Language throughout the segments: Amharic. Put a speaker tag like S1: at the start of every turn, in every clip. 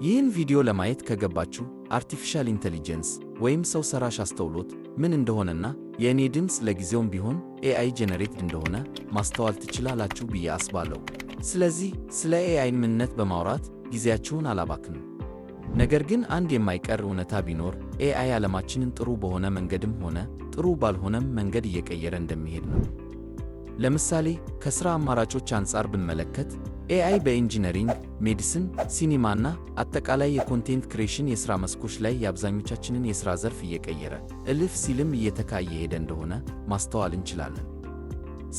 S1: ይህን ቪዲዮ ለማየት ከገባችሁ artificial intelligence ወይም ሰው ሰራሽ አስተውሎት ምን እንደሆነና የእኔ ድምፅ ለጊዜውም ቢሆን AI generated እንደሆነ ማስተዋል ትችላላችሁ ብዬ አስባለሁ። ስለዚህ ስለ AI ምንነት በማውራት ጊዜያችሁን አላባክንም። ነገር ግን አንድ የማይቀር እውነታ ቢኖር AI ዓለማችንን ጥሩ በሆነ መንገድም ሆነ ጥሩ ባልሆነም መንገድ እየቀየረ እንደሚሄድ ነው። ለምሳሌ ከሥራ አማራጮች አንጻር ብንመለከት AI በ engineering፣ medicine፣ ሲኒማና አጠቃላይ የ content creation የሥራ መስኮች ላይ የአብዛኞቻችንን የሥራ ዘርፍ እየቀየረ፣ እልፍ ሲልም እየተካ እየሄደ እንደሆነ ማስተዋል እንችላለን።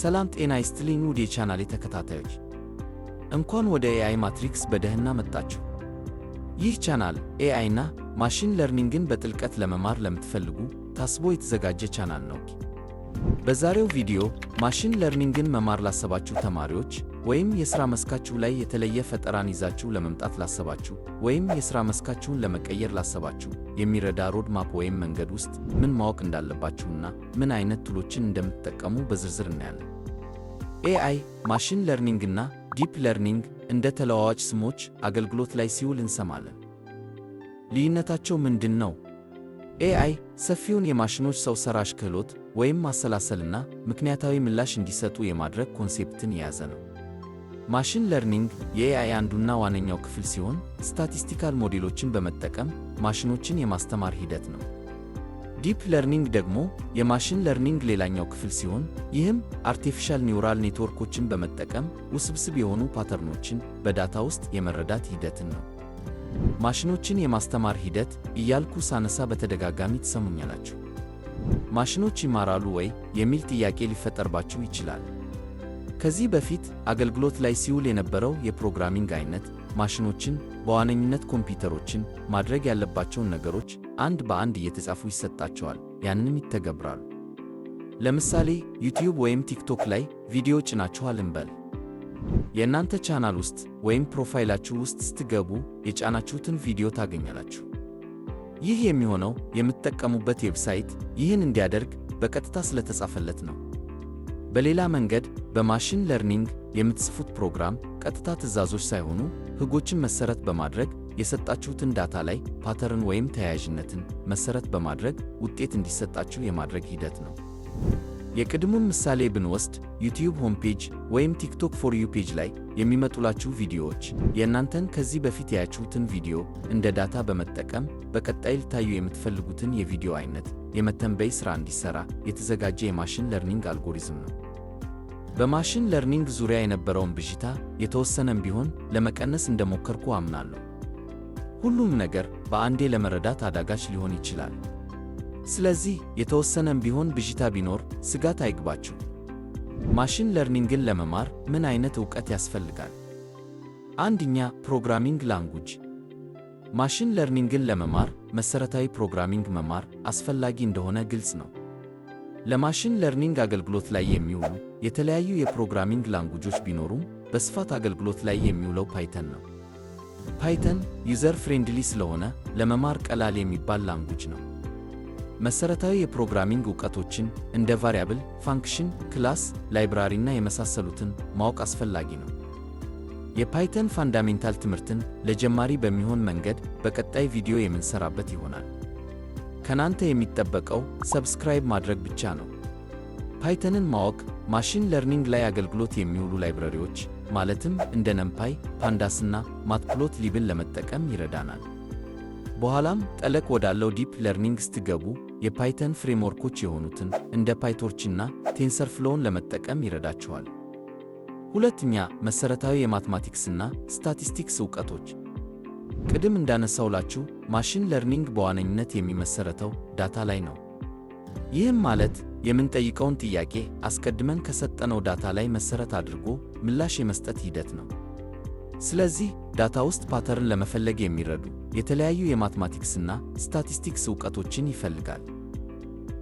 S1: ሰላም ጤና ይስጥልኝ ውድ የቻናሌ ተከታታዮች፣ እንኳን ወደ AI Matrix በደህና መጣችሁ። ይህ ቻናል AI እና machine learning ን በጥልቀት ለመማር ለምትፈልጉ ታስቦ የተዘጋጀ ቻናል ነው። በዛሬው ቪዲዮ machine learning ን መማር ላሰባችሁ ተማሪዎች ወይም የሥራ መስካችሁ ላይ የተለየ ፈጠራን ይዛችሁ ለመምጣት ላሰባችሁ ወይም የሥራ መስካችሁን ለመቀየር ላሰባችሁ የሚረዳ road map ወይም መንገድ ውስጥ ምን ማወቅ እንዳለባችሁና ምን አይነት tool ኦችን እንደምትጠቀሙ በዝርዝር እናያለን። AI፣ machine learning እና deep learning እንደ ተለዋዋጭ ስሞች አገልግሎት ላይ ሲውል እንሰማለን። ልዩነታቸው ምንድን ነው? AI ሰፊውን የማሽኖች ሰው ሰራሽ ክህሎት ወይም ማሰላሰልና ምክንያታዊ ምላሽ እንዲሰጡ የማድረግ concept ን የያዘ ነው። Machine learning የ AI አንዱና ዋነኛው ክፍል ሲሆን statistical ሞዴሎችን በመጠቀም ማሽኖችን የማስተማር ሂደት ነው። Deep learning ደግሞ የ machine learning ሌላኛው ክፍል ሲሆን ይህም artificial neural network ኦችን በመጠቀም ውስብስብ የሆኑ pattern ኦችን በ data ውስጥ የመረዳት ሂደትን ነው። ማሽኖችን የማስተማር ሂደት እያልኩ ሳነሳ በተደጋጋሚ ትሰሙኛላችሁ። ማሽኖች ይማራሉ ወይ የሚል ጥያቄ ሊፈጠርባችሁ ይችላል። ከዚህ በፊት አገልግሎት ላይ ሲውል የነበረው የ programming አይነት ማሽኖችን፣ በዋነኝነት ኮምፒውተሮችን፣ ማድረግ ያለባቸውን ነገሮች አንድ በአንድ እየተጻፉ ይሰጣቸዋል፣ ያንንም ይተገብራሉ። ለምሳሌ YouTube ወይም TikTok ላይ ቪዲዮ ጭናችኋል እንበል። የእናንተ ቻናል ውስጥ ወይም profile ኣችሁ ውስጥ ስትገቡ የጫናችሁትን ቪዲዮ ታገኛላችሁ። ይህ የሚሆነው የምትጠቀሙበት website ይህን እንዲያደርግ በቀጥታ ስለተጻፈለት ነው። በሌላ መንገድ በ machine learning የምትጽፉት ፕሮግራም ቀጥታ ትዕዛዞች ሳይሆኑ ሕጎችን መሰረት በማድረግ የሰጣችሁትን data ላይ pattern ወይም ተያያዥነትን መሰረት በማድረግ ውጤት እንዲሰጣችሁ የማድረግ ሂደት ነው። የቅድሙን ምሳሌ ብንወስድ YouTube homepage ወይም TikTok For You page ላይ የሚመጡላችሁ ቪዲዮዎች የእናንተን ከዚህ በፊት ያያችሁትን ቪዲዮ እንደ data በመጠቀም በቀጣይ ልታዩ የምትፈልጉትን የቪዲዮ አይነት የመተንበይ ሥራ እንዲሠራ የተዘጋጀ የ machine learning algorithm ነው። በ machine learning ዙሪያ የነበረውን ብዥታ የተወሰነም ቢሆን ለመቀነስ እንደሞከርኩ አምናለሁ። ሁሉም ነገር በአንዴ ለመረዳት አዳጋች ሊሆን ይችላል። ስለዚህ የተወሰነም ቢሆን ብዥታ ቢኖር ስጋት አይግባችሁ። Machine learning ን ለመማር ምን አይነት ዕውቀት ያስፈልጋል? አንደኛ፣ programming language። Machine learning ን ለመማር መሠረታዊ programming መማር አስፈላጊ እንደሆነ ግልጽ ነው። ለ machine learning አገልግሎት ላይ የሚውሉ የተለያዩ የ programming language ኦች ቢኖሩም በስፋት አገልግሎት ላይ የሚውለው Python ነው። Python user friendly ስለሆነ ለመማር ቀላል የሚባል language ነው። መሠረታዊ የ programming ዕውቀቶችን እንደ variable፣ function፣ class፣ library እና የመሳሰሉትን ማወቅ አስፈላጊ ነው። የ Python fundamental ትምህርትን ለጀማሪ በሚሆን መንገድ በቀጣይ ቪዲዮ የምንሰራበት ይሆናል። ከናንተ የሚጠበቀው subscribe ማድረግ ብቻ ነው። Python ን ማወቅ machine learning ላይ አገልግሎት የሚውሉ library ዎች ማለትም እንደ NumPy፣ Pandas ና Matplotlib ን ለመጠቀም ይረዳናል። በኋላም ጠለቅ ወዳለው deep learning ስትገቡ የ Python framework ኦች የሆኑትን እንደ PyTorch እና TensorFlow ን ለመጠቀም ይረዳችኋል። ሁለተኛ፣ መሠረታዊ የ mathematics ና ስታቲስቲክስ ዕውቀቶች። ቅድም እንዳነሳውላችሁ machine learning በዋነኝነት የሚመሰረተው data ላይ ነው። ይህም ማለት የምንጠይቀውን ጥያቄ አስቀድመን ከሰጠነው data ላይ መሠረት አድርጎ ምላሽ የመስጠት ሂደት ነው። ስለዚህ data ውስጥ pattern ለመፈለግ የሚረዱ የተለያዩ የ mathematics ና ስታቲስቲክስ ዕውቀቶችን ይፈልጋል።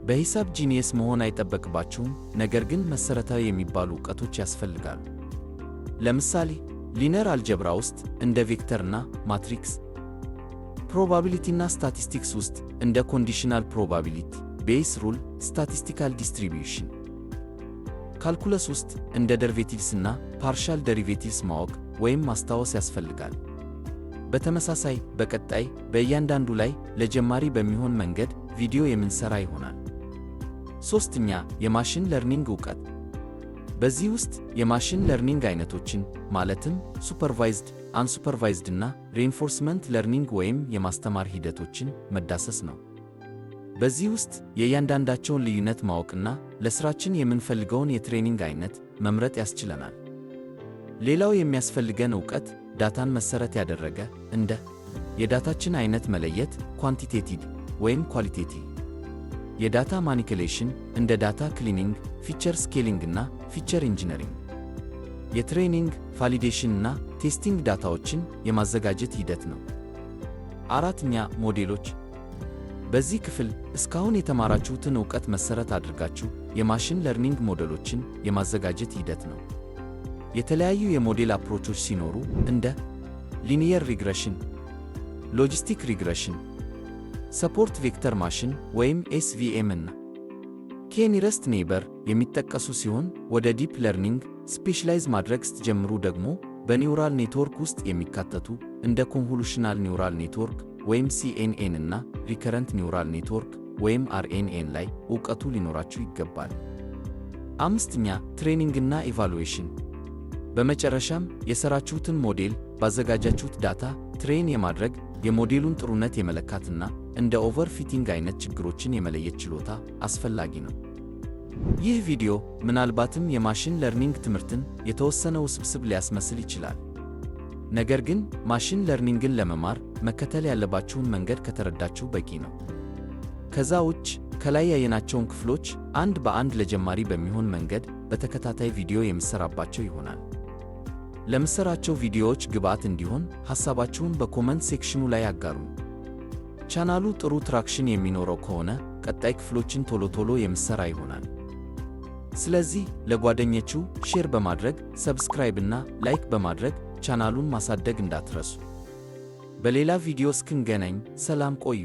S1: በሂሳብ genius መሆን አይጠበቅባችሁም፣ ነገር ግን መሠረታዊ የሚባሉ ዕውቀቶች ያስፈልጋሉ። ለምሳሌ linear algebra ውስጥ እንደ vector ና matrix፣ probability ና ስታቲስቲክስ ውስጥ እንደ conditional probability፣ Bayes rule፣ statistical distribution፣ calculus ውስጥ እንደ derivatives እና partial derivatives ማወቅ ወይም ማስታወስ ያስፈልጋል። በተመሳሳይ በቀጣይ በእያንዳንዱ ላይ ለጀማሪ በሚሆን መንገድ ቪዲዮ የምንሰራ ይሆናል። ሶስተኛ፣ የ machine learning ዕውቀት። በዚህ ውስጥ የ machine learning አይነቶችን ማለትም supervised፣ unsupervised እና reinforcement learning ወይም የማስተማር ሂደቶችን መዳሰስ ነው። በዚህ ውስጥ የእያንዳንዳቸውን ልዩነት ማወቅና ለስራችን የምንፈልገውን የ training አይነት መምረጥ ያስችለናል። ሌላው የሚያስፈልገን ዕውቀት data ን መሰረት ያደረገ እንደ የ data ችን አይነት መለየት quantitative ወይም qualitative፣ የ data manipulation እንደ data cleaning፣ feature scaling እና feature engineering፣ የ training፣ validation እና testing data ዎችን የማዘጋጀት ሂደት ነው። አራተኛ፣ ሞዴሎች። በዚህ ክፍል እስካሁን የተማራችሁትን ዕውቀት መሰረት አድርጋችሁ የ machine learning ሞዴሎችን የማዘጋጀት ሂደት ነው። የተለያዩ የሞዴል approach ኦች ሲኖሩ እንደ linear regression፣ logistic regression፣ support vector machine ወይም SVM እና K-nearest neighbor የሚጠቀሱ ሲሆን ወደ deep learning specialize ማድረግ ስትጀምሩ ደግሞ በ neural network ውስጥ የሚካተቱ እንደ convolutional neural network ወይም CNN እና recurrent neural network ወይም RNN ላይ ዕውቀቱ ሊኖራችሁ ይገባል። አምስተኛ፣ training እና evaluation። በመጨረሻም የሰራችሁትን ሞዴል ባዘጋጃችሁት data train የማድረግ፣ የሞዴሉን ጥሩነት የመለካትና እንደ overfitting አይነት ችግሮችን የመለየት ችሎታ አስፈላጊ ነው። ይህ ቪዲዮ ምናልባትም የ machine learning ትምህርትን የተወሰነ ውስብስብ ሊያስመስል ይችላል። ነገር ግን machine learning ን ለመማር መከተል ያለባችሁን መንገድ ከተረዳችሁ በቂ ነው። ከዛ ውጭ ከላይ ያየናቸውን ክፍሎች አንድ በአንድ ለጀማሪ በሚሆን መንገድ በተከታታይ ቪዲዮ የምሰራባቸው ይሆናል። ለምሰራቸው ቪዲዮዎች ግብዓት እንዲሆን ሐሳባችሁን በ comment section ኑ ላይ አጋሩኝ። ቻናሉ ጥሩ traction የሚኖረው ከሆነ ቀጣይ ክፍሎችን ቶሎ ቶሎ የምሰራ ይሆናል። ስለዚህ ለጓደኞቻችሁ share በማድረግ፣ subscribe እና like በማድረግ ቻናሉን ማሳደግ እንዳትረሱ። በሌላ ቪዲዮ እስክንገናኝ ሰላም ቆዩ።